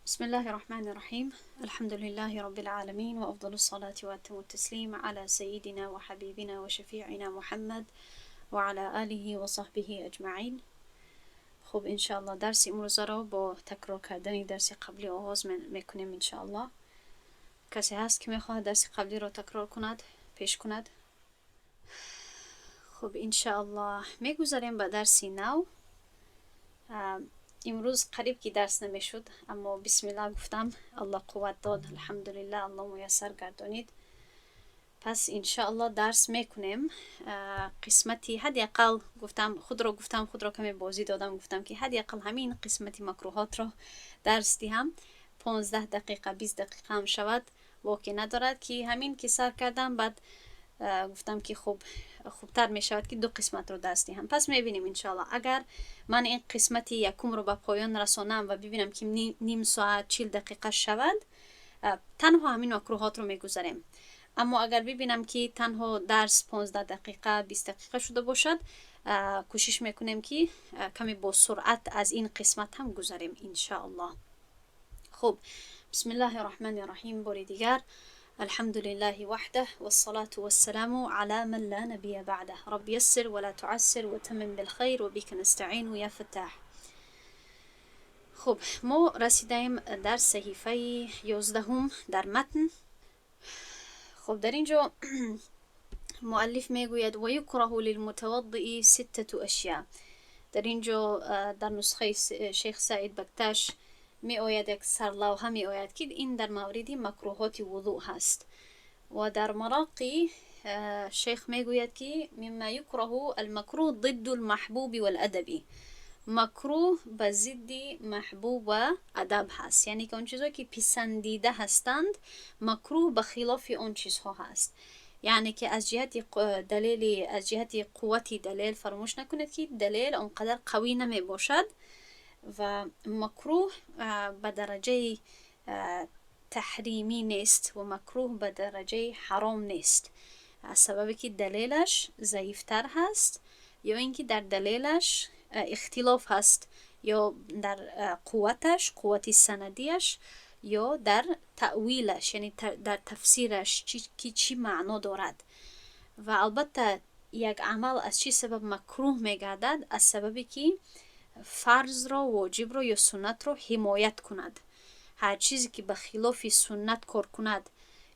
بسم الله الرحمن الرحيم، الحمد لله رب العالمين، وأفضل الصلاة وأتم التسليم على سيدنا وحبيبنا وشفيعنا محمد وعلى آله وصحبه أجمعين. خب، انشاءالله درس امروز را با تکرار کردن درس قبلی آغاز میکنیم انشاءالله. کسی هست که میخواهد درس قبلی را تکرار کند، پیش کند؟ خب، انشاءالله میگذریم به درس نو. امروز قریب که درس نمیشد، اما بسم الله گفتم، الله قوت داد، الحمدلله، الله میسر گردانید. پس انشاءالله درس میکنیم. قسمتی حداقل گفتم خود را، گفتم خود را کمی بازی دادم، گفتم که حداقل همین قسمتی مکروهات را درس دهم، 15 دقیقه، 20 دقیقه هم شود باکی ندارد، که همین که سر کردم، بعد گفتم که خوب، خوبتر می شود که دو قسمت رو درس دهم. پس میبینیم انشاءالله. اگر من این قسمت یکم رو به پایان رسانم و ببینم که نیم ساعت، 40 دقیقه شود، تنها همین مکروهات رو میگذاریم. اما اگر ببینم که تنها درس 15 دقیقه، 20 دقیقه شده باشد، کوشش میکنیم که کمی با سرعت از این قسمت هم گذاریم انشاءالله. خب، بسم الله الرحمن الرحیم. باری دیگر الحمد لله وحده، والصلاة والسلام على من لا نبي بعده. رب يسر ولا تعسر وتمم بالخير وبك نستعين يا فتاح. خب، ما رسیدیم در صحیفه 11 در متن. خب، در اینجا مؤلف میگوید: ويكره للمتوضئ ستة أشياء. در اینجا در نسخه شیخ سعید بکتاش می آید، یک سرلوحه می آید که این در مورد مکروهات وضوء هست و در مراقی شیخ میگوید که مما يكره، المكروه ضد المحبوب والأدب. مکروه به ضد محبوب و ادب هست، یعنی که آن چیزهایی که پسندیده هستند، مکروه به خلاف آن چیزها هست. یعنی که از جهت دلیل، از جهت قوت دلیل، فراموش نکنید که دلیل آنقدر قوی نمی باشد و مکروه به درجه تحریمی نیست و مکروه به درجه حرام نیست، از سببی که دلیلش ضعیفتر هست یا اینکه در دلیلش اختلاف هست یا در قوتش، قوت سندیش، یا در تأویلش، یعنی در تفسیرش که چی معنا دارد. و البته یک عمل از چی سبب مکروه میگردد؟ از سببی که فرض را، واجب را یا سنت را حمایت کند. هر چیزی که به خلاف سنت کار کند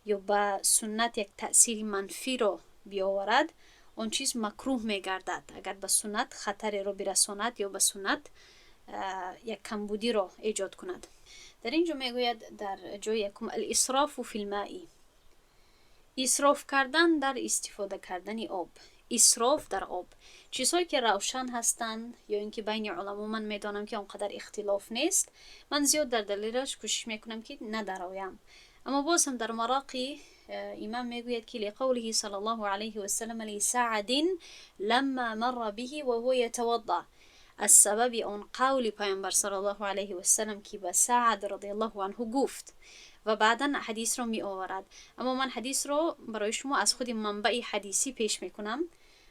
یا به سنت یک تأثیر منفی را بیاورد، آن چیز مکروه میگردد، اگر به سنت خطری را برساند یا به سنت یک کمبودی را ایجاد کند. در اینجا میگوید در جای یکم: الإسراف في الماء، اسراف کردن در استفاده کردن آب، اسراف در آب. چیزهایی که روشن هستند یا اینکه بین علما من میدانم که آنقدر اختلاف نیست، من زیاد در دلیلش کوشش میکنم که ندرایم. اما باز هم در مراقی امام میگوید که لقوله صلى الله عليه وسلم لسعد لما مر به وهو يتوضأ، از سبب آن قول پیامبر صلى الله عليه وسلم که به سعد رضي الله عنه گفت و بعدا حدیث رو می آورد. اما من حدیث رو برای شما از خود منبع حدیثی پیش میکنم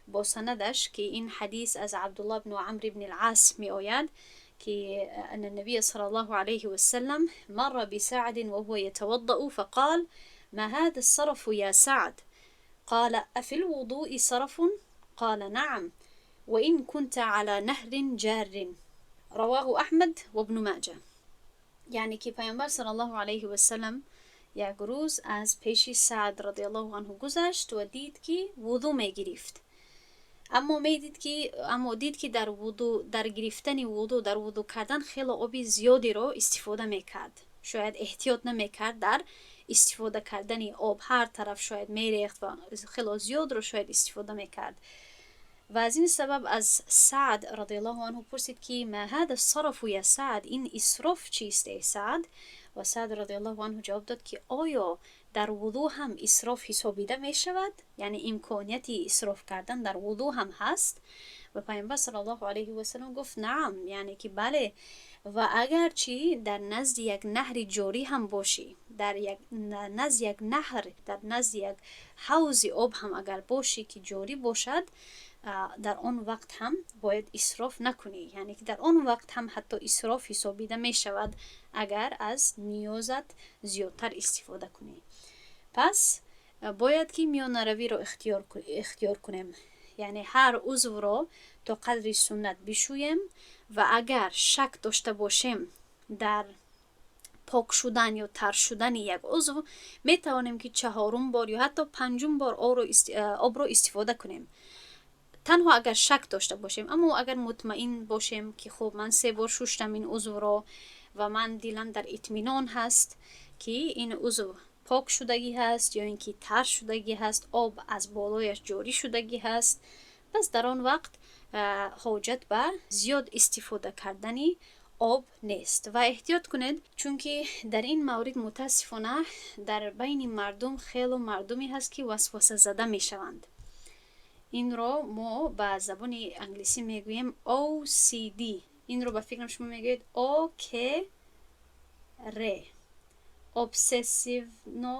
با سندش، که این حدیث از عبدالله بن عمرو بن العاص می آید که أن النبي صلى الله عليه وسلم مر بسعد وهو يتوضأ فقال: ما هذا السرف يا سعد؟ قال: أفي الوضوء سرف؟ قال: نعم، وإن كنت على نهر جار. رواه أحمد وابن ماجه. یعنی که پیامبر صلى الله عليه وسلم یک روز از پیش سعد رضي الله عنه گذشت و دید که وضو می گرفت، اما دید که در وضو، در گرفتن وضو، در وضو کردن خیلی آبی زیادی رو استفاده میکرد. شاید احتیاط نمیکرد در استفاده کردن آب، هر طرف شاید میریخت و خیلی زیاد رو شاید استفاده میکرد و از این سبب از سعد رضي الله عنه پرسید که ما هذا السرف يا سعد؟ این اسراف چیست ای سعد؟ و سعد رضي الله عنه جواب داد که آیا در وضو هم اسراف حسابیده می شود؟ یعنی امکانیت اسراف کردن در وضو هم هست؟ و پیامبر صلى الله عليه وسلم گفت: نعم، یعنی که بله، و اگرچه در نزد یک نهر جاری هم باشی، در یک نزد یک نهر، در نزد یک حوض آب هم اگر باشی که جاری باشد. Дар он вақт ҳам бояд исроф накунӣ, яъне ки дар он вақт ҳам ҳатто исроф ҳисобида мешавад, агар аз ниёзат зиёдтар истифода кунӣ. Пас бояд ки миёнаравиро ихтиёр кунем, яъне ҳар узвро то қадри суннат бишӯем ва агар шак дошта бошем дар пок шудан ё тар шудани як узв, метавонем ки чаҳорум бор ё ҳатто панҷум бор обро истифода кунем, танҳо агар шак дошта бошем. Аммо агар мутмаин бошем, ки хуб, ман се бор шуштам ин узвро ва ман дилам дар итминон ҳаст, ки ин узв пок шудагӣ ҳаст ё ин ки тар шудагӣ ҳаст, об аз болояш ҷорӣ шудагӣ ҳаст, пас дар он вақт ҳоҷат ба зиёд истифода кардани об нест. Ва эҳтиёт кунед, чунки дар ин маврид мутаассифона дар байни мардум хело мардуме ҳаст, ки васвасазада мешаванд. Инро мо ба забони англисӣ мегӯем OCD. Инро ба фикрам шумо мегӯед ОКР, обсессивно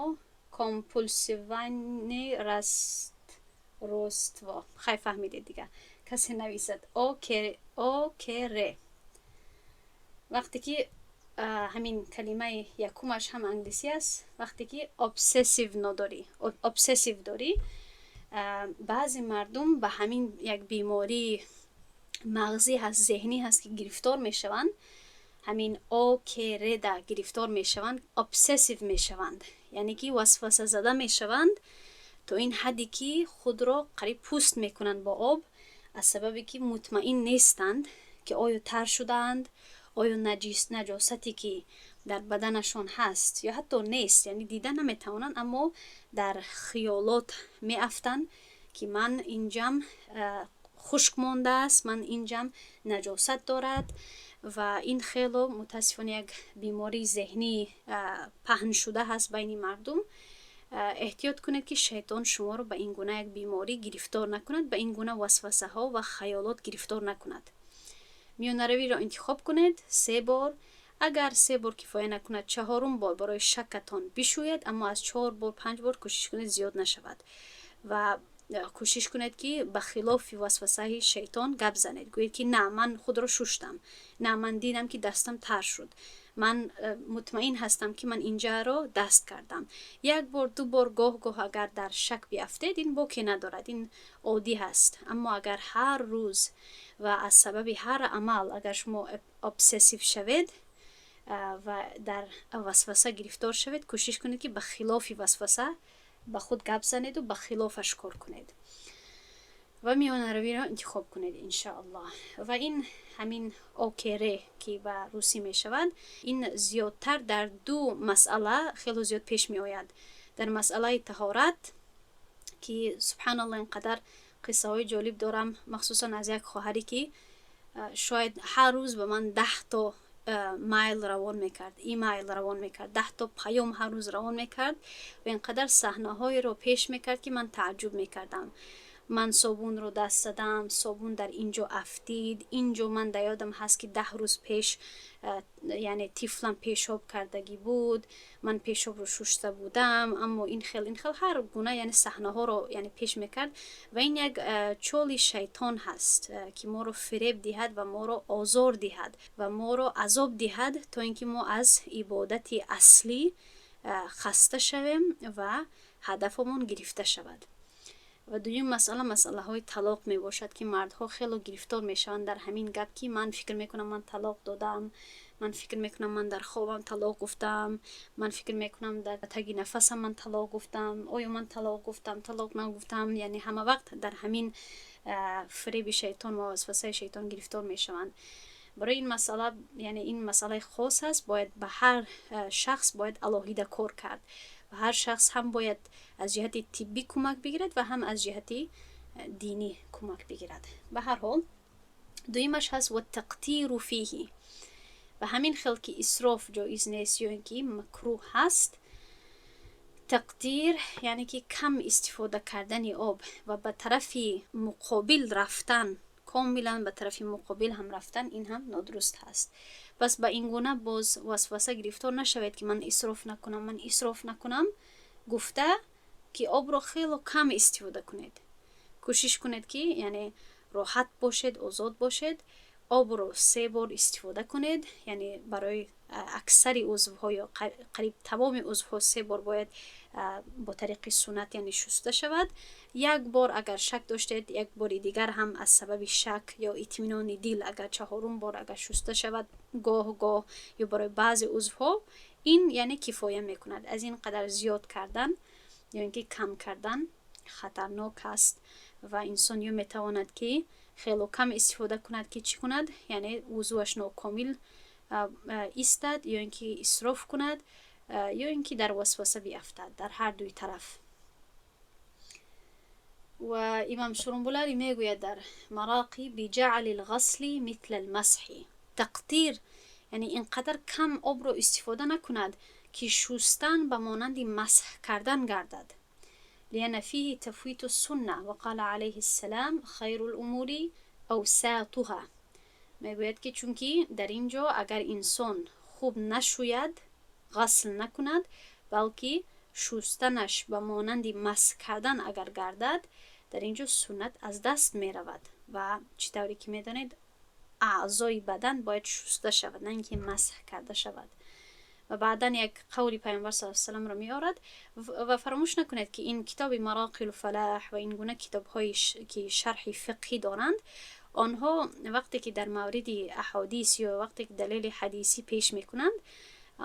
компульсивное расстройство. Хай, фаҳмидед дига, касе нависад ОКР. Вақте ки ҳамин калимаи якумаш ҳам англисӣ аст, вақте ки обсессивно дорӣ, обсессив дорӣ, баъзе мардум ба ҳамин як бемории мағзӣ ҳаст, зеҳнӣ ҳаст, ки гирифтор мешаванд, ҳамин ОКР-да гирифтор мешаванд, обсессив мешаванд, яъне ки васвасазада мешаванд то ин ҳадде, ки худро қариб пӯст мекунанд бо об, аз сабабе ки мутмаин нестанд, ки оё тар шудаанд, оё наҷис, наҷосате ки дар баданашон ҳаст ё ҳатто нест, яъне дида наметавонанд, аммо дар хиёлот меафтанд, ки ман инҷам хушк мондааст, ман инҷам наҷосат дорад. Ва ин хело мутаассифона як бемории зеҳнӣ паҳншуда ҳаст байни мардум. Эҳтиёт кунед, ки шайтон шуморо ба ин гуна як беморӣ гирифтор накунад, ба ин гуна васвасаҳо ва хаёлот гирифтор накунад. Миёнаравиро интихоб кунед: се бор, агар се бор кифоя накунад, чаҳорум бор барои шакатон бишӯед, аммо аз чор бор, панҷ бор кӯшиш кунед зиёд нашавад. Ва кӯшиш кунед, ки ба хилофи васвасаи шайтон гап занед, гӯед, ки на, ман худро шуштам, на, ман дидам, ки дастам тар шуд, ман мутмаин ҳастам, ки ман инҷаро даст кардам. Як бор, ду бор, гоҳ гоҳ агар дар шак биафтед, ин боке надорад, ин оддӣ ҳаст. Аммо агар ҳар рӯз ва аз сабаби ҳар амал агар шумо обсессив шавед ва дар васваса гирифтор шавед, кӯшиш кунед, ки ба хилофи васваса ба худ гап занеду ба хилофаш кор кунед ва миёнаравиро интихоб кунед, иншоаллоҳ. Ва ин ҳамин ОКР, ки ба русӣ мешавад, ин зиёдтар дар ду масъала хело зиёд пеш меояд: дар масъалаи таҳорат, ки субҳаналлоҳ, ин қадар қиссаҳои ҷолиб дорам, махсусан аз як хоҳаре, ки шояд ҳар рӯз ба ман 10 то майл равон мекард, имайл равон мекард, 10 то паём ҳар рӯз равон мекард ва ин қадар саҳнаҳоеро пеш мекард, ки ман тааҷҷуб мекардам. Ман собунро даст задам, собун дар ин ҷо афтид, ин ҷо ман дар ёдам ҳаст, ки 10 рӯз пеш, яъне тифлам пешоб кардагӣ буд, ман пешобро шушта будам, аммо ин хел, ин хел, ҳар гуна, яъне саҳнаҳоро, яъне пеш мекард. Ва ин як чоли шайтон ҳаст, ки моро фиреб диҳад ва моро озор диҳад ва моро азоб диҳад, то ин ки мо аз ибодати аслӣ хаста шавем ва ҳадафамон гирифта шавад. Ва дуюм масъала масъалаҳои талоқ мебошад, ки мардҳо хело гирифтор мешаванд дар ҳамин гап, ки ман фикр мекунам, ман талоқ додам, ман фикр мекунам, ман дар хобам талоқ гуфтам, ман фикр мекунам, дар таги нафасам ман талоқ гуфтам, оё ман талоқ гуфтам, талоқ нагуфтам? Яъне ҳама вақт дар ҳамин фиреби шайтон ва васвасаи шайтон гирифтор мешаванд. Барои ин масъала, яъне ин масъалаи хос аст, бояд ба ҳар шахс бояд алоҳида кор кард ва ҳар шахс ҳам бояд аз ҷиҳати тиббӣ кӯмак бигирад ва ҳам аз ҷиҳати динӣ кӯмак бигирад. Ба ҳар ҳол, дуюмаш ҳаст والتقتير فيه. Ва ҳамин хел ки исроф ҷоиз нест ё ин ки макрӯҳ ҳаст, тақтир, яъне ки кам истифода кардани об ва ба тарафи муқобил рафтан, комилан ба тарафи муқобил ҳам рафтан, ин ҳам нодуруст ҳаст. Пас ба ин гуна боз васваса гирифтор нашавед, ки ман исроф накунам, ман исроф накунам гуфта, ки обро хело кам истифода кунед. Кӯшиш кунед, ки яъне роҳат бошед, озод бошед. Обро се бор истифода кунед, яъне барои аксари узвҳо ё қариб тамоми узвҳо се бор бояд бо тариқи суннат, яъне шуста шавад. Як бор агар шак доштед, як бори дигар ҳам аз сабаби шак ё итминони дил агар чаҳорум бор агар шуста шавад, гоҳ гоҳ ё барои баъзе узвҳо ин яъне кифоя мекунад. Аз ин қадар зиёд кардан ё ин ки кам кардан хатарнок аст ва инсон ё метавонад, ки хело кам истифода кунад, ки чӣ кунад, яъне вузӯаш нокомил истад, ё ин ки исроф кунад, ё ин ки дар васваса биафтад, дар ҳар дуи тараф. Ва имам Шурумбуларӣ мегӯяд дар Мароқӣ: بجعل الغسل مثل المسح. Тақтир, яъне ин қадар кам обро истифода накунад, ки шустан ба монанди масҳ кардан гардад. لأن فيه تفويت السنة، وقال عليه السلام: خير الأمور أوساطها. Мегӯяд, ки чунки дар ин ҷо агар инсон хуб нашӯяд, ғасл накунад, балки шустанаш ба монанди масҳ кардан агар гардад, дар ин ҷо суннат аз даст меравад. Ва чӣ тавре ки медонед, аъзои бадан бояд шуста шавад, на ин ки масҳ карда шавад. Ва баъдан як қавли Пайғамбар с саламро меорад. Ва фаромӯш накунед, ки ин китоби Мароқил Фалаҳ ва ин гуна китобҳое, ки шарҳи фиқҳӣ доранд, онҳо вақте ки дар мавриди аҳодис ё вақте ки далели ҳадисӣ пеш мекунанд,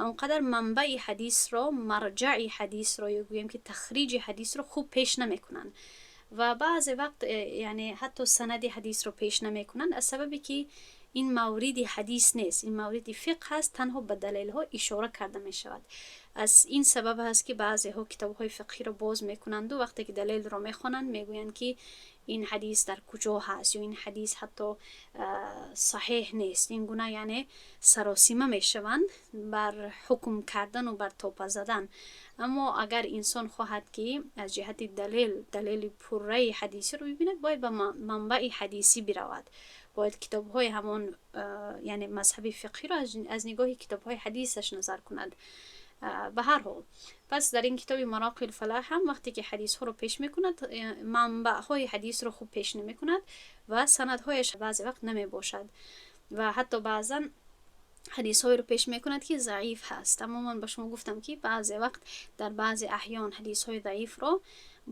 он қадар манбаи ҳадисро, марҷаи ҳадисро ё гӯем ки тахриҷи ҳадисро хуб пеш намекунанд ва баъзе вақт яъне ҳатто санади ҳадисро пеш намекунанд, аз сабабе ки ин мавриди ҳадис нест, ин мавриди фиқҳ ҳаст, танҳо ба далелҳо ишора карда мешавад. Аз ин сабаб ҳаст, ки баъзеҳо китобҳои фиқҳиро боз мекунанду вақте ки далелро мехонанд, мегӯянд, ки ин ҳадис дар куҷо ҳаст ё ин ҳадис ҳатто саҳеҳ нест. Ин гуна яъне саросима мешаванд бар ҳукм кардану бар топа задан. Аммо агар инсон хоҳад, ки аз ҷиҳати далел далели пурраи ҳадисиро бибинад, бояд ба манбаи ҳадисӣ биравад, бояд китобҳои ҳамон яъне мазҳаби фиқҳиро аз нигоҳи китобҳои ҳадисаш назар кунад. Ба ҳар ҳол, пас дар ин китоби Мароқил Фалаҳ ҳам вақте ки ҳадисҳоро пеш мекунад, манбаъҳои ҳадисро хуб пеш намекунад ва санадҳояш баъзе вақт намебошад ва ҳатто баъзан ҳадисҳоеро пеш мекунад, ки заиф ҳаст. Аммо ман ба шумо гуфтам, ки баъзе вақт, дар баъзе аҳён ҳадисҳои заифро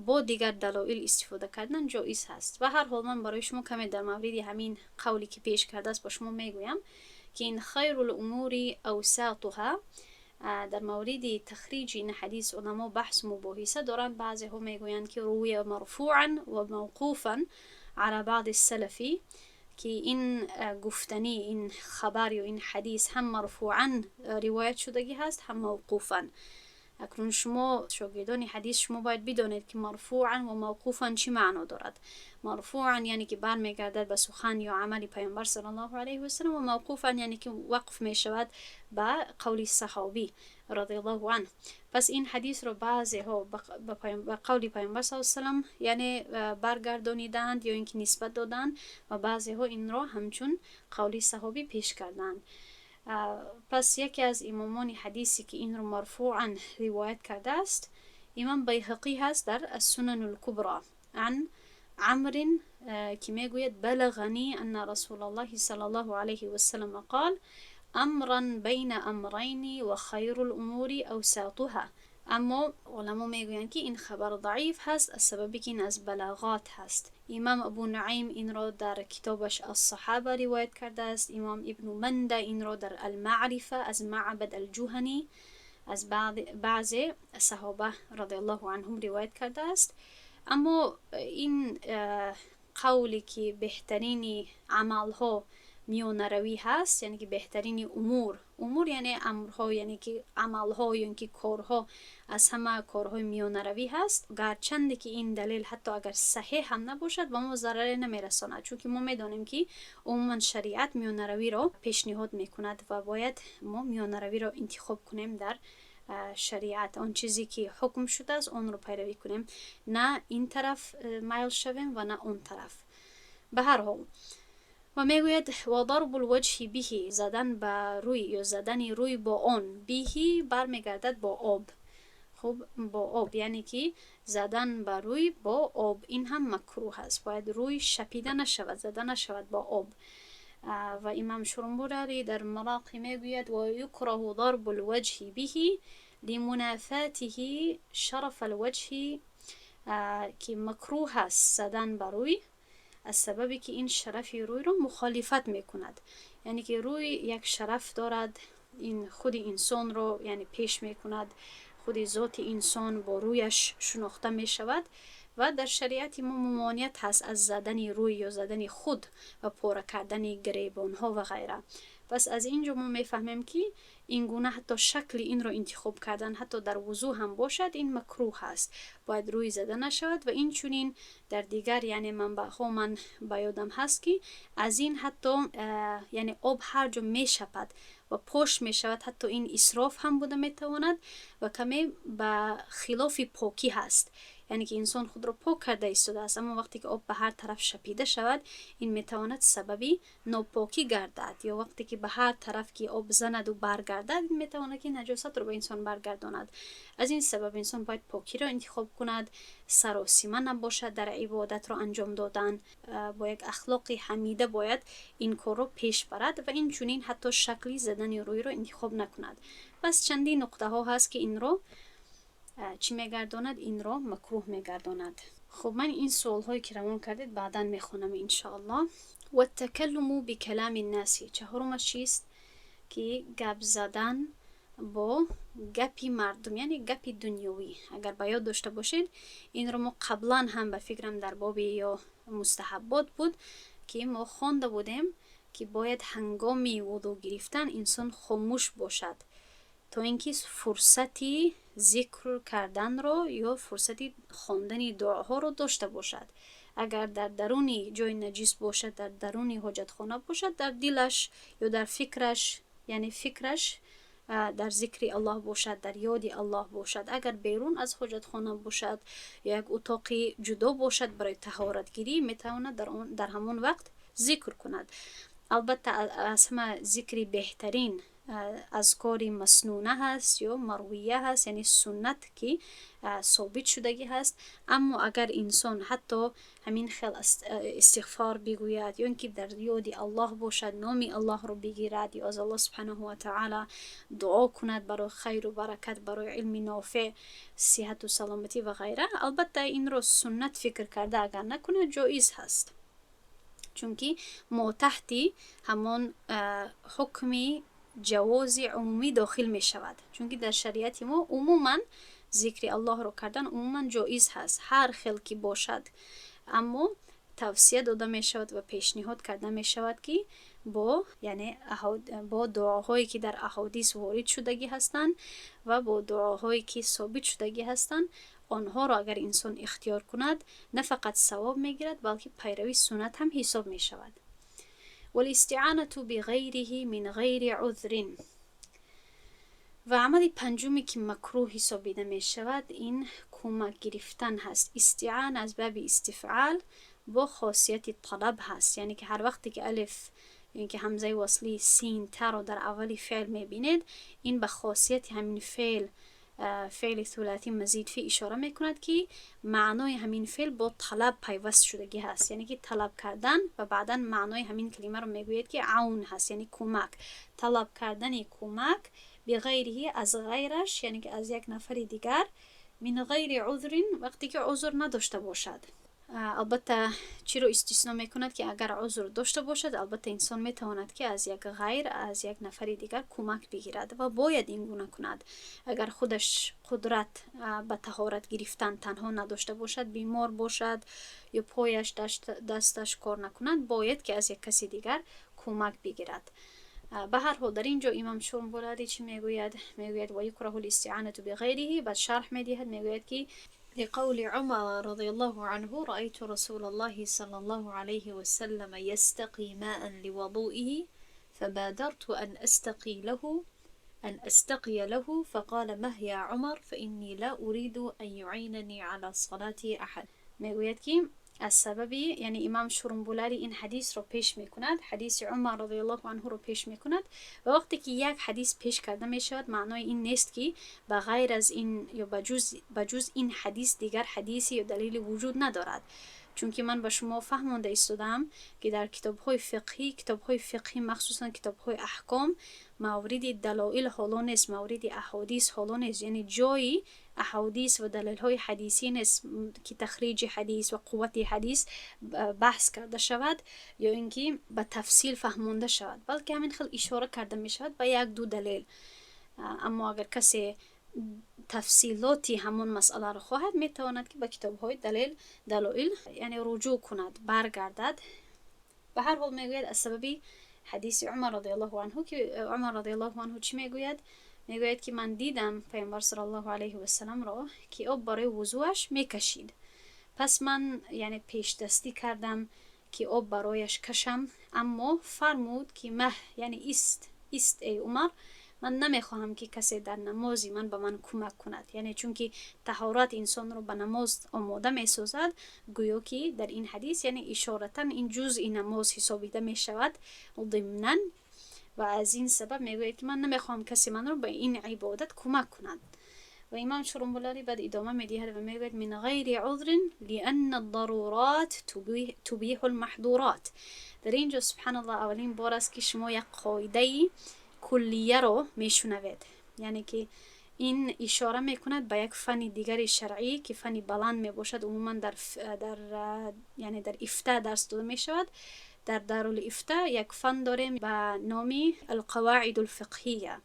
бо дигар далоил истифода кардан ҷоиз ҳаст. Ба ҳар ҳол, ман барои шумо каме дар мавриди ҳамин қавле, ки пеш кардааст, ба шумо мегӯям, ки ин خير الأمور أوساطها дар мавриди тахриҷи ин ҳадис уламо баҳсу мубоҳиса доранд. Баъзеҳо мегӯянд, ки روي مرفوعا وموقوفا على بعض السلف, ки ин гуфтанӣ, ин хабар ё ин ҳадис ҳам марфуан ривоят шудагӣ ҳаст, ҳам мавқуфан. Акнун шумо шогирдони ҳадис, шумо бояд бидонед, ки марфуан ва мавқуфан чӣ маъно дорад. Марфуан яъне ки бармегардад ба сухан ё амали Пайғамбар صلى الله عليه وسلم ва мавқуфан яъне ки вақф мешавад ба қавли саҳобӣ رضي الله عنه. Пас ин ҳадисро баъзеҳо ба қавли Пайғамбар с салам яъне баргардонидаанд ё ин ки нисбат доданд ва баъзеҳо инро ҳамчун қавли саҳобӣ пеш карданд. Пас яке аз имомони ҳадисе, ки инро марфуан ривоят кардааст, имом Байҳақӣ ҳаст дар السنن الكبرى عن عمرو, ки мегӯяд: بلغني أن رسول الله صلى الله عليه وسلم قال: أمرا بين أمرين وخير الأمور أوساطها. Аммо уламо мегӯянд, ки ин хабар заиф ҳаст, аз сабабе ки ин аз балағот ҳаст. Имам Абу Нуайм инро дар китобаш الصحابة ривоят кардааст. Имом Ибну Манда инро дар المعرفة аз Маъбад Алҷуҳанӣ аз баъзе саҳоба رضي الله عنهم ривоят кардааст. Аммо ин қавле, ки беҳтарини амалҳо миёнаравӣ ҳаст, яъне ки беҳтарини умур, умур яъне амрҳо, яъне ки амалҳо ё ин ки корҳо, аз ҳама корҳои миёнаравӣ ҳаст, гарчанде ки ин далел ҳатто агар саҳеҳ ҳам набошад, ба мо зараре намерасонад, чунки мо медонем, ки умуман шариат миёнаравиро пешниҳод мекунад ва бояд мо миёнаравиро интихоб кунем. Дар шариат он чизе, ки ҳукм шудааст, онро пайравӣ кунем, на ин тараф майл шавем ва на он тараф. Ба ҳар ҳол, ва мегӯяд: وضرب الوجه به, задан ба рӯй ё задани рӯй бо он, به бармегардад бо об. Хуб. Хуб, бо об, яъне ки задан ба рӯй бо об, ин ҳам макрӯҳ аст. Бояд рӯй шапида нашавад, зада нашавад бо об. Ва имам Шурумбурарӣ дар Мароқӣ мегӯяд: ويكره ضرب الوجه به لمنافاته شرف الوجه, ки макрӯҳ аст задан ба рӯй аз сабабе ки ин шарафи рӯйро мухолифат мекунад. Яъне ки рӯй як шараф дорад, ин худи инсонро, яъне, пеш мекунад, худи зоти инсон бо рӯяш шинохта мешавад ва дар шариати мо мумоният ҳаст аз задани рӯй ё задани худ ва пора кардани гиребонҳо ва ғайра. Пас аз ин ҷо мо мефаҳмем, ки ин гуна ҳатто шакли инро интихоб кардан, ҳатто дар вузӯ ҳам бошад, ин макрӯҳ аст, бояд рӯй зада нашавад. Ва инчунин дар дигар, яъне, манбаъҳо ман ба ёдам ҳаст, ки аз ин ҳатто, яъне, об ҳар ҷо мешапад ва пош мешавад, ҳатто ин исроф ҳам буда метавонад ва каме ба хилофи покӣ ҳаст. Яъне ки инсон худро пок карда истодааст, аммо вақте ки об ба ҳар тараф шапида шавад, ин метавонад сабаби нопокӣ гардад, ё вақте ки ба ҳар тараф ки об занаду баргардад, ин метавонад ки наҷосатро ба инсон баргардонад. Аз ин сабаб инсон бояд покиро интихоб кунад, саросима набошад дар ибодатро анҷом додан, бо як ахлоқи ҳамида бояд ин корро пеш барад ва инчунин ҳатто шакли задани рӯйро интихоб накунад. Пас чандин нуқтаҳо ҳаст, ки инро чӣ мегардонад? Инро макрӯҳ мегардонад. Хуб, ман ин суолҳое ки равон кардед, баъдан мехонам, иншоаллоҳ. والتكلم بكلام الناس. Чаҳорумаш чист? Ки гап задан бо гапи мардум, яъне гапи дунёвӣ. Агар ба ёд дошта бошед, инро мо қаблан ҳам, ба фикрам, дар боби ё мустаҳаббот буд, ки мо хонда будем, ки бояд ҳангоми вудӯ гирифтан инсон хомӯш бошад, то ин ки фурсати зикр карданро ё фурсати хондани дуоҳоро дошта бошад. Агар дар даруни ҷои наҷис бошад, дар даруни ҳоҷатхона бошад, дар дилаш ё дар фикраш, яъне фикраш дар зикри Аллоҳ бошад, дар ёди Аллоҳ бошад. Агар берун аз ҳоҷатхона бошад ё як утоқи ҷудо бошад барои таҳоратгирӣ, метавонад дар ҳамон вақт зикр кунад. Албатта, аз ҳама зикри беҳтарин азкори маснуна ҳаст ё марвия ҳаст, яъне суннат, ки собит шудагӣ ҳаст. Аммо агар инсон ҳатто ҳамин хел истиғфор бигӯяд ё ин ки дар ёди Аллоҳ бошад, номи Аллоҳро бигирад ё аз Аллоҳ субҳанаҳу ва таъала дуо кунад барои хайру баракат, барои илми нофеъ, сиҳату саломатӣ ва ғайра, албатта, инро суннат фикр карда агар накунад, ҷоиз ҳаст, чунки мо таҳти ҳамон ҳукми ҷавози умумӣ дохил мешавад, чунки дар шариати мо умуман зикри Аллоҳро кардан умуман ҷоиз ҳаст, ҳар хел ки бошад. Аммо тавсия дода мешавад ва пешниҳод карда мешавад, ки бо, яъне, бо дуоҳое ки дар аҳодис ворид шудагӣ ҳастанд ва бо дуоҳое ки собит шудагӣ ҳастанд, онҳоро агар инсон ихтиёр кунад, на фақат савоб мегирад, балки пайравии суннат ҳам ҳисоб мешавад. والاستعانة بغيره من غير عذر. Ва амали панҷуме, ки макрӯҳ ҳисобида мешавад, ин кӯмак гирифтан ҳаст. Истиъана аз баби истифъал бо хосияти талаб ҳаст, яъне ки ҳар вақте ки алиф ё ки ҳамзаи васлии син таро дар аввали феъл мебинед, ин ба хосияти ҳамин феъл, феъли сулатӣ мазид фи, ишора мекунад, ки маънои ҳамин феъл бо талаб пайваст шудагӣ ҳаст, яъне ки талаб кардан. Ва баъдан маънои ҳамин калимаро мегӯяд, ки аун ҳаст, яъне кӯмак, талаб кардани кӯмак, بغيره, аз ғайраш, яъне ки аз як нафари дигар, من غير عذر, вақте ки узр надошта бошад. Албатта, чиро истисно мекунад? Ки агар узр дошта бошад, албатта, инсон метавонад, ки аз як ғайр, аз як нафари дигар кӯмак бигирад ва бояд ин гуна кунад. Агар худаш қудрат ба таҳорат гирифтан танҳо надошта бошад, бемор бошад ё пояш, дасташ кор накунад, бояд ки аз як каси дигар кӯмак бигирад. Ба ҳар ҳол, дар ин ҷо имам Шурмбуладӣ чӣ мегӯяд? Мегӯяд: ويكره الاستعانة بغيره. Баъд шарҳ медиҳад, мегӯяд, ки لقول عمر رضي الله عنه: رأيت رسول الله صلى الله عليه وسلم يستقي ماء لوضوئه فبادرت أن أستقي له، فقال: مه يا عمر، فإني لا أريد أن يعينني على صلاتي أحد. Мегӯяд, ки Аз сабаби, яъне имам Шурумбулари ин ҳадисро пеш мекунад, ҳадиси Умар радиаллоҳу анҳуро пеш мекунад. Ва вақте ки як ҳадис пеш карда мешавад, маънои ин нест, ки ба ғайр аз ин ё ба ҷуз ин ҳадис дигар ҳадисе ё далеле вуҷуд надорад, чунки ман ба шумо фаҳмонда истодаам, ки дар китобҳои фиқҳӣ, китобҳои фиқҳӣ, махсусан китобҳои аҳком, мавриди далоил ҳоло нест, мавриди аҳодис ҳоло нест, яъне ҷои аҳодис ва далелҳои ҳадисӣ нест, ки тахриҷи ҳадис ва қуввати ҳадис баҳс карда шавад ё ин ки ба тафсил фаҳмонда шавад, балки ҳамин хел ишора карда мешавад ба як ду далел. Аммо агар касе тафсилоти ҳамон масъаларо хоҳад, метавонад, ки ба китобҳои далел, далоил, яъне руҷӯъ кунад, баргардад. Ба ҳар ҳол, мегӯяд, аз сабаби ҳадиси Умар радиаллоҳу анҳу, ки Умар радиаллоҳу анҳу чӣ мегӯяд? Мегӯяд, ки ман дидам Пайғамбар саллаллоҳу алайҳи васалламро, ки об барои вузӯаш мекашид. Пас ман, яъне, пешдастӣ кардам, ки об барояш кашам, аммо фармуд, ки маҳ, яъне ист, ист, эй Умар, ман намехоҳам, ки касе дар намози ман ба ман кӯмак кунад. Яъне чунки таҳорат инсонро ба намоз омода месозад, гӯё ки дар ин ҳадис, яъне ишоратан, ин ҷузъи намоз ҳисобида мешавад зимнан. Ва аз ин сабаб мегӯяд, ки ман намехоҳам касе манро ба ин ибодат кӯмак кунад. Ва имом Шурумбулари баъд идома медиҳад ва мегӯяд: من غير عذر لأن الضرورات تبيح المحظورات. Дар ин ҷо, субҳаналлоҳ, аввалин бор аст, ки шумо як қоидаи куллияро мешунавед, яъне ки ин ишора мекунад ба як фанни дигари шаръӣ, ки фанни баланд мебошад. Умуман дар, яъне дар ифта дарс дода мешавад. Дар Дарулифта як фан дорем ба номи القواعد الفقهية,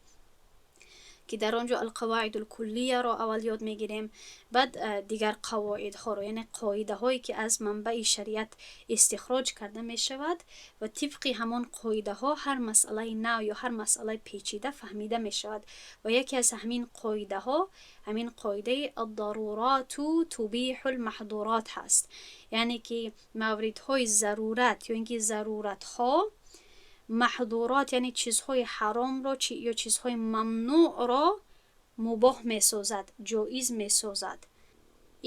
ки дар он ҷо القواعد الكلية ро аввал ёд мегирем, баъд дигар қавоидҳоро, яъне қоидаҳое, ки аз манбаи шариат истихроҷ карда мешавад ва тибқи ҳамон қоидаҳо ҳар масъалаи нав ё ҳар масъалаи печида фаҳмида мешавад. Ва яке аз ҳамин қоидаҳо ҳамин қоидаи الضرورات تبيح المحظورات ҳаст, яъне ки мавридҳои зарурат ё ин ки заруратҳо маҳдурот, яъне чизҳои ҳаромро ё чизҳои мамнӯъро мубоҳ месозад, ҷоиз месозад.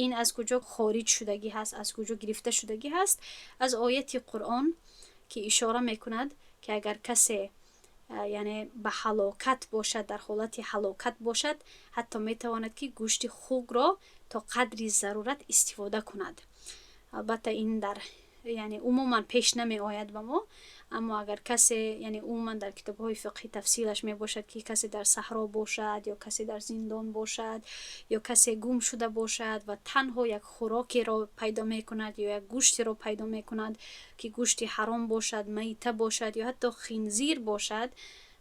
Ин аз куҷо хориҷ шудагӣ ҳаст, аз куҷо гирифта шудагӣ ҳаст? Аз ояти Қуръон, ки ишора мекунад, ки агар касе, яъне, ба ҳалокат бошад, дар ҳолати ҳалокат бошад, ҳатто метавонад, ки гӯшти хугро то қадри зарурат истифода кунад. Албатта, ин дар, яъне, умуман пеш намеояд ба мо, аммо агар касе, яъне, умуман дар китобҳои фиқҳӣ тафсилаш мебошад, ки касе дар саҳро бошад ё касе дар зиндон бошад ё касе гум шуда бошад ва танҳо як хӯрокеро пайдо мекунад ё як гӯштеро пайдо мекунад, ки гӯшти ҳаром бошад, майта бошад ё ҳатто хинзир бошад,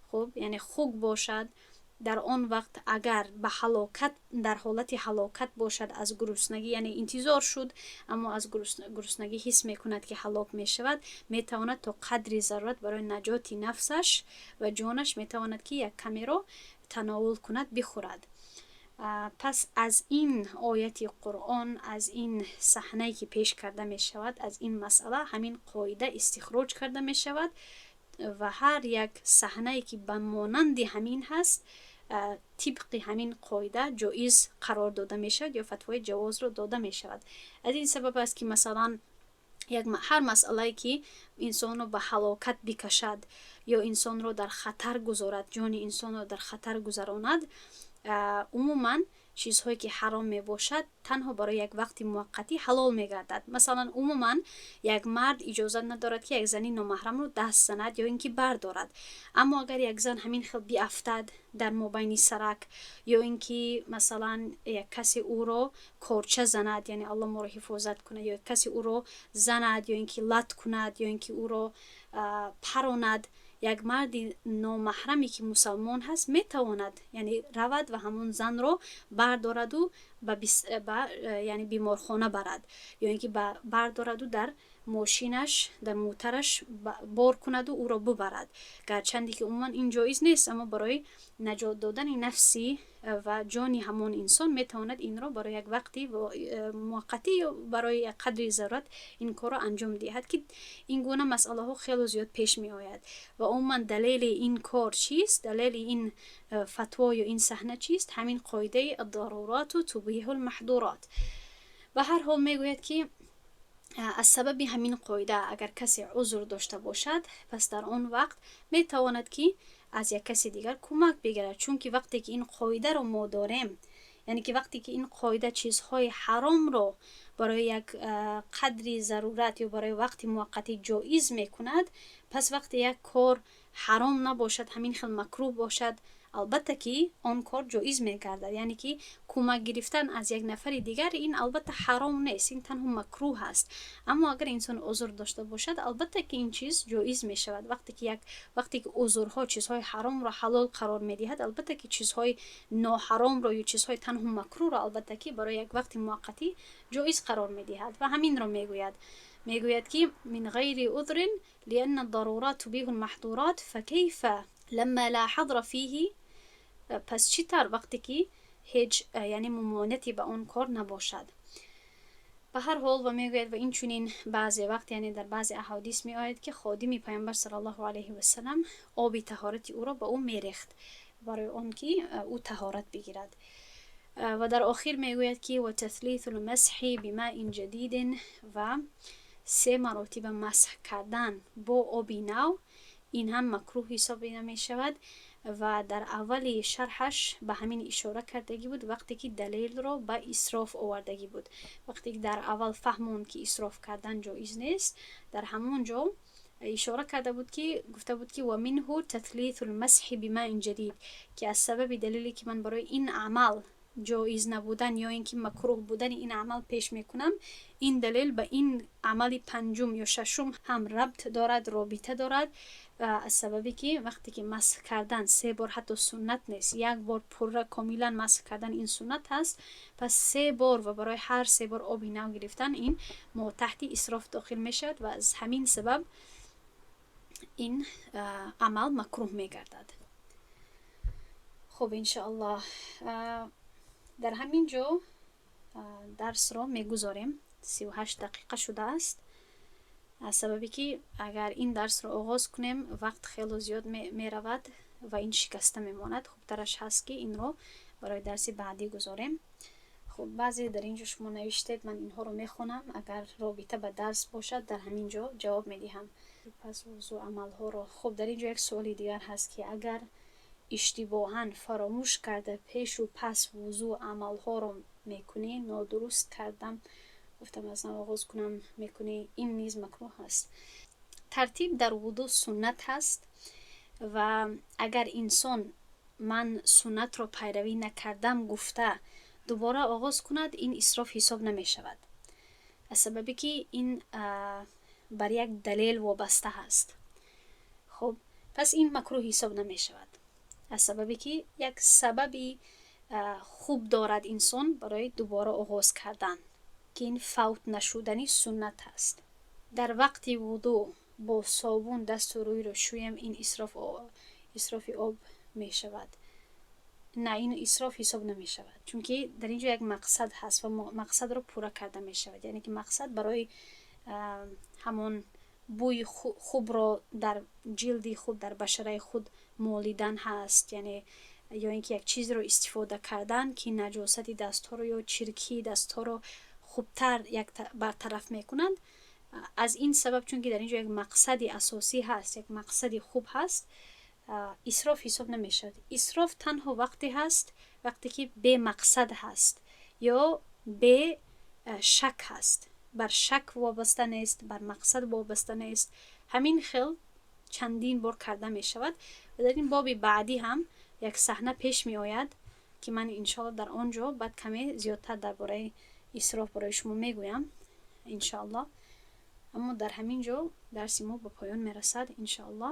хуб, яъне хук бошад, дар он вақт агар ба ҳалокат, дар ҳолати ҳалокат бошад аз гуруснагӣ, яъне интизор шуд, аммо аз гуруснагӣ ҳис мекунад, ки ҳалок мешавад, метавонад то қадри зарурат барои наҷоти нафсаш ва ҷонаш метавонад, ки як камеро тановул кунад, бихӯрад. Пас аз ин ояти Қуръон, аз ин саҳнае, ки пеш карда мешавад, аз ин масъала ҳамин қоида истихроҷ карда мешавад ва ҳар як саҳнае, ки ба монанди ҳамин ҳаст, тибқи ҳамин қоида ҷоиз қарор дода мешавад ё фатвои ҷавозро дода мешавад. Аз ин сабаб аст, ки масалан ҳар масъалае, ки инсонро ба ҳалокат бикашад ё инсонро дар хатар гузорад, ҷони инсонро дар хатар гузаронад, умуман чизҳое, ки ҳаром мебошад, танҳо барои як вақти муваққатӣ ҳалол мегардад. Масалан, умуман як мард иҷозат надорад, ки як зани номаҳрамро даст занад ё ин ки бардорад. Аммо агар як зан ҳамин хел биафтад дар мобайни сарак ё ин ки масалан як касе ӯро корча занад, яъне Аллоҳ моро ҳифозат кунад, ё касе ӯро занад ё ин ки лат кунад ё ин ки ӯро паронад, як марди номаҳраме, ки мусалмон ҳаст, метавонад, яъне, равад ва ҳамон занро бардораду ба, яъне, беморхона барад ё ин ки бардораду дар мошинаш, дар мӯтараш бор кунаду ӯро бубарад. Гарчанде ки умуман ин ҷоиз нест, аммо барои наҷот додани нафси ва ҷони ҳамон инсон метавонад инро барои як вақти муваққатӣ ё барои як қадри зарурат ин корро анҷом диҳад, ки ин гуна масъалаҳо хело зиёд пеш меояд. Ва умуман далели ин кор чист, далели ин фатво ё ин саҳна чист? Ҳамин қоидаи الضرورات تبيح المحظورات. Ба ҳар ҳол, мегӯяд, ки Аз сабаби ҳамин қоида, агар касе узр дошта бошад, пас дар он вақт метавонад, ки аз як каси дигар кӯмак бигирад, чунки вақте ки ин қоидаро мо дорем, яъне ки вақте ки ин қоида чизҳои ҳаромро барои як қадри зарурат ё барои вақти муваққатӣ ҷоиз мекунад, пас вақте як кор ҳаром набошад, ҳамин хел макрӯҳ бошад, албатта ки он кор ҷоиз мегардад. Яъне ки кӯмак гирифтан аз як нафари дигар, ин албатта ҳаром нест, ин танҳо макрӯҳ аст. Аммо агар инсон узр дошта бошад, албатта ки ин чиз ҷоиз мешавад. Вақте ки як вақте ки узрҳо чизҳои ҳаромро ҳалол қарор медиҳад, албатта ки чизҳои ноҳаромро ё чизҳои танҳо макрӯҳро, албатта ки барои як вақти муваққатӣ ҷоиз қарор медиҳад. Ва ҳаминро мегӯяд, ки من غير عذر لأن الضرورات تبيح المحظورات فكيف لما لا حظر فيه. Пас чӣ тавр вақте ки ҳеҷ, яъне, мумонияте ба он кор набошад? Ба ҳар ҳол, ва мегӯяд: ва инчунин баъзе вақт, яъне дар баъзе аҳодис меояд, ки ходими Паёмбар саллаллоҳу алайҳи васалам оби таҳорати ӯро ба ӯ мерехт барои он ки ӯ таҳорат бигирад. Ва дар охир мегӯяд, ки وتثليث المسح بماء جديد, ва се маротиба масҳ кардан бо оби нав, ин ҳам макрӯҳ ҳисобида мешавад. Ва дар аввали шарҳаш ба ҳамин ишора кардагӣ буд, вақте ки далелро ба исроф овардагӣ буд. Вақте ки дар аввал фаҳмонд, ки исроф кардан ҷоиз нест, дар ҳамон ҷо ишора карда буд, ки гуфта буд, ки ومنه تثليث المسح بماء جديد, ки аз сабаби далеле ки ман барои ин амал ҷоиз набудан ё ин ки макрӯҳ будани ин амал пеш мекунам, ин далел ба ин амали панҷум ё шашум ҳам рабт дорад, робита дорад. Аз сабабе ки вақте ки масҳ кардан се бор ҳатто суннат нест, як бор пурра комилан масҳ кардан ин суннат ҳаст, пас се бор ва барои ҳар се бор оби нав гирифтан, ин мо таҳти исроф дохил мешавад ва аз ҳамин сабаб ин амал макрӯҳ мегардад. Хуб, иншоаллоҳ, дар ҳамин ҷо дарсро мегузорем. 38 дақиқа шудааст. Аз сабабе ки агар ин дарсро оғоз кунем, вақт хело зиёд меравад ва ин шикаста мемонад. Хубтараш ҳаст, ки инро барои дарси баъдӣ гузорем. Хуб, баъзе дар ин ҷо шумо навиштед, ман инҳоро мехонам, агар робита ба дарс бошад, дар ҳамин ҷо ҷавоб медиҳам. Пас вузӯ амалҳоро. Хуб, дар ин ҷо як суоли дигар ҳаст, ки агар иштибоҳан фаромӯш карда пешу пас вузӯ амалҳоро мекунӣ, нодуруст кардам, гуфтам аз нав оғоз кунам, мекунӣ, ин низ макрӯҳ аст. Тартиб дар вудӯ суннат ҳаст ва агар инсон ман суннатро пайравӣ накардам гуфта дубора оғоз кунад, ин исроф ҳисоб намешавад, аз сабабе ки ин бар як далел вобаста ҳаст. Хуб, пас ин макрӯҳ ҳисоб намешавад, аз сабабе ки як сабаби хуб дорад инсон барои дубора оғоз кардан, ки ин фавт нашудани суннат аст. Дар вақти вудӯ бо собун дасту рӯйро шӯем, ин исрофи об мешавад? На, ин исроф ҳисоб намешавад, чунки дар ин ҷо як мақсад ҳаст ва мақсадро пурра карда мешавад. Яъне ки мақсад барои ҳамон бӯи хубро дар ҷилди худ, дар башараи худ молидан ҳаст, яъне ё ин ки як чизро истифода кардан, ки наҷосати дастҳоро ё чиркии дастҳоро хубтар як бартараф мекунанд. Аз ин сабаб, чунки дар ин ҷо як мақсади асосӣ ҳаст, як мақсади хуб ҳаст, исроф ҳисоб намешавад. Исроф танҳо вақте ҳаст, вақте ки бемақсад ҳаст ё бе шак ҳаст, бар шак вобаста нест, бар мақсад вобаста нест, ҳамин хел чандин бор карда мешавад. Ва дар ин боби баъдӣ ҳам як саҳна пеш меояд, ки ман иншоалло дар он ҷо баъд каме зиёдтар дар бораи исроф барои шумо мегӯям, иншоалло. Аммо дар ҳамин ҷо дарси мо ба поён мерасад, иншоалло.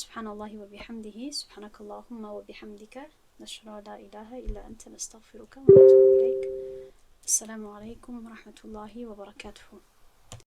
سبحان الله وبحمده، سبحانك اللهم وبحمدك، نشهد أن لا إله إلا أنت، نستغفرك ونتوب إليك. السلام عليكم ورحمة الله وبركاته.